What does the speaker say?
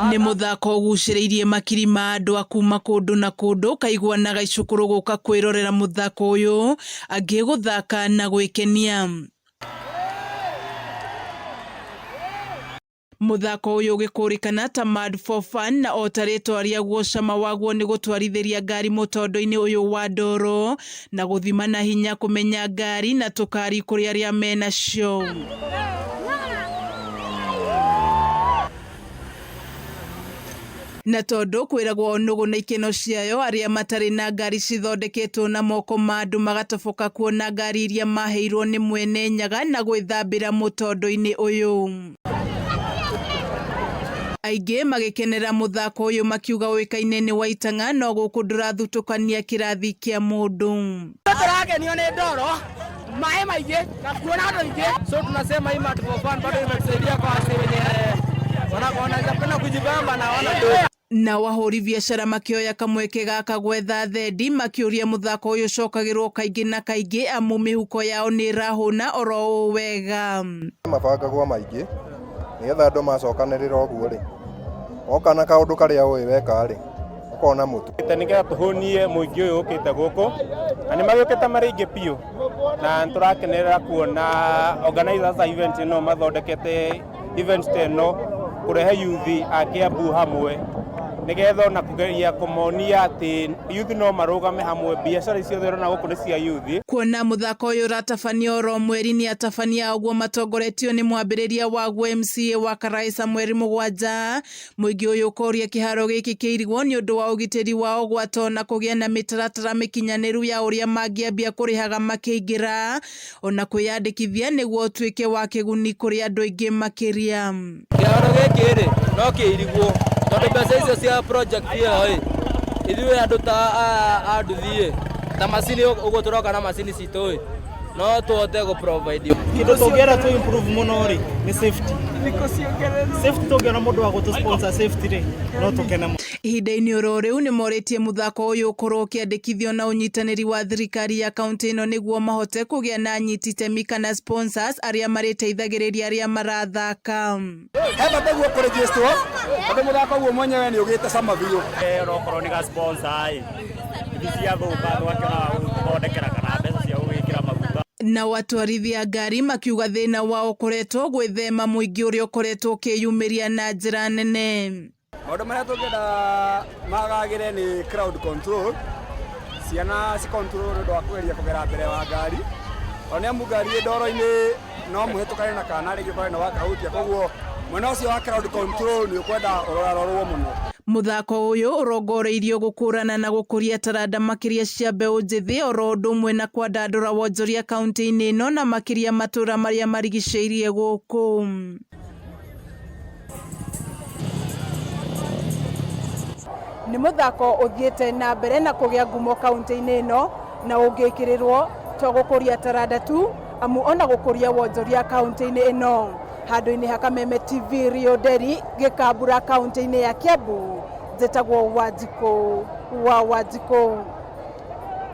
Nĩ mũthako ũgucĩrĩirie makiri ma andũ a kuma kũndũ na kũndũ ũkaigua na gaicũkũrũ gũka kwĩrorera mũthako ũyũ, angĩ gũthaka na gwĩkenia. Mũthako ũyũ ũgĩkũrĩkana ta Mad for Fun na o ta rĩtwa rĩaguo cama waguo nĩ gũtwarithĩria ngari mũtondo-inĩ ũyũ wa ndoro na gũthima na hinya kũmenya ngari na tũkari kũrĩ arĩa menacio. Na tondũ kwĩragwo nũgũ na ikeno ciayo, arĩa matarĩ na ngari cithondeketwo na moko ma andũ magatoboka kuona ngari iria maheirwo nĩ mwene Nyaga na gwĩthambĩra mũtondo-inĩ ũyũ. Aingĩ magĩkenera mũthako ũyũ makiuga ũĩkaine nĩ wa itang'a no gũkũ ndũrathutũkania kĩrathi kĩa mũndũ. Tũragenio nĩ ndoro maĩ maingĩ na kuona andũ aingĩ. So tunasema hii Mad for Fun bado imetusaidia kwa wase wenye wanaweza penda kujibamba na wana do. Nao ahũri biacara makĩoya kamweke gaka gwetha thendi makĩũria mũthako ũyũ ũcokagĩrwo kaingĩ na kaingĩ amu mĩhuko yao nĩ ĩrahũna oro ũũ wega. Mabangagwo maingĩ nĩgetha andũ macokanĩrĩra ũguo rĩ, woka na kaũndũ karĩa ũĩ weka rĩ, ũkona mũtu. Nĩgetha tũhũnie mũingĩ ũyũ ũkĩte gũkũ na nĩ magĩũkĩte marĩ aingĩ biũ na nĩ tũrakenerera kuona organizers a event ĩno mathondekete event ta ĩno kũrehe youth a Kiambu hamwe nĩgetha ona kũgeria kũmonia atĩ youth no marũgame hamwe, biacara ici ciothe ũrona gũkũ nĩ cia youth. Kuona mũthako ũyũ ũratabanio oro mweri nĩ atabania aguo matongoretio nĩ mwambĩrĩria waguo MCA wa Karai Samuel Mũgwanja. Mũingĩ ũyũ ũkoria kĩharo gĩkĩ kĩirigwo nĩ ũndũ wa ũgitĩri wao gwata ona kũgĩa na mĩtaratara mĩkinyanĩru ya ũrĩa mangĩambia kũrĩhaga makĩingĩra ona kwĩyandĩkithia nĩguo ũtuĩke wa kĩguni kũrĩ andũ aingĩ makĩria. Kĩharo gĩkĩ rĩ no kĩirigwo tondũ mbeca icio cia project ĩyo ĩ ithuĩ andũ ta a nduthi ĩ ta macini ũguo tũroka na macini citũ ĩ no tũhote gũ provide. Kĩndũ tũngĩenda tũ improve mũno rĩ nĩ safety. Safety tũngĩona mũndũ wa gũtũ sponsor safety rĩ no tũkene mũno. Ihinda-inĩ oro rĩu nĩmorĩtie mũthako ũyũ ũkorwo ũkĩandĩkithio na ũnyitanĩri wa thirikari ya kauntĩ ĩno nĩguo mahote kũgĩa na anyiti itemi kana sponsors arĩa marĩteithagĩrĩria arĩa marathaka. He bata guo kũrĩgĩstwo tondũ mũthako guo mwenyewe nĩ ũgĩte cama biũ. Onokorwo nĩ ga sponsor ĩ, ithi ciathũka twakĩona wa gũtũthondekera kana mbeca cia gũgĩkĩra maguta. Nao atwarithia a ngari makiuga thĩna wao ũkoretwo gwĩthema mũingĩ ũrĩa ũkoretwo ũkĩyumĩria na njĩra nene. Maũndũ marĩa tũngĩenda magagĩre nĩ crowd control, ciana ci control nĩ ũndũ wa kũgeria kũgera mbere wa ngari, tondũ nĩ amu ngari ĩ ndoro-inĩ no mũhĩtũkane na kana rĩngĩ ũkore nĩ wakahutia, koguo mwena ũcio wa crowd control nĩ ũkwenda ũrorarorwo mũno. Mũthako ũyũ ũrongoreirio gũkũrana na gũkũria taranda makĩria cia mbeũ njĩthĩ oro ũndũ ũmwe na kwandandũra wonjoria kaunti-inĩ ĩno na makĩria matũra marĩa marigicĩirie gũkũ. Nĩ mũthako ũthiĩte na mbere na kũgĩa ngumo kaunti-inĩ ĩno na ũngĩkĩrĩrwo to gũkũria taranda tu amu ona gũkũria wonjoria kaunti-inĩ ĩno. Handũ-inĩ ha Kameme TV Rio Nderi Gĩkambura kaunti-inĩ ya Kiambu, njĩtagwo Wanjikũ wa Wanjikũ.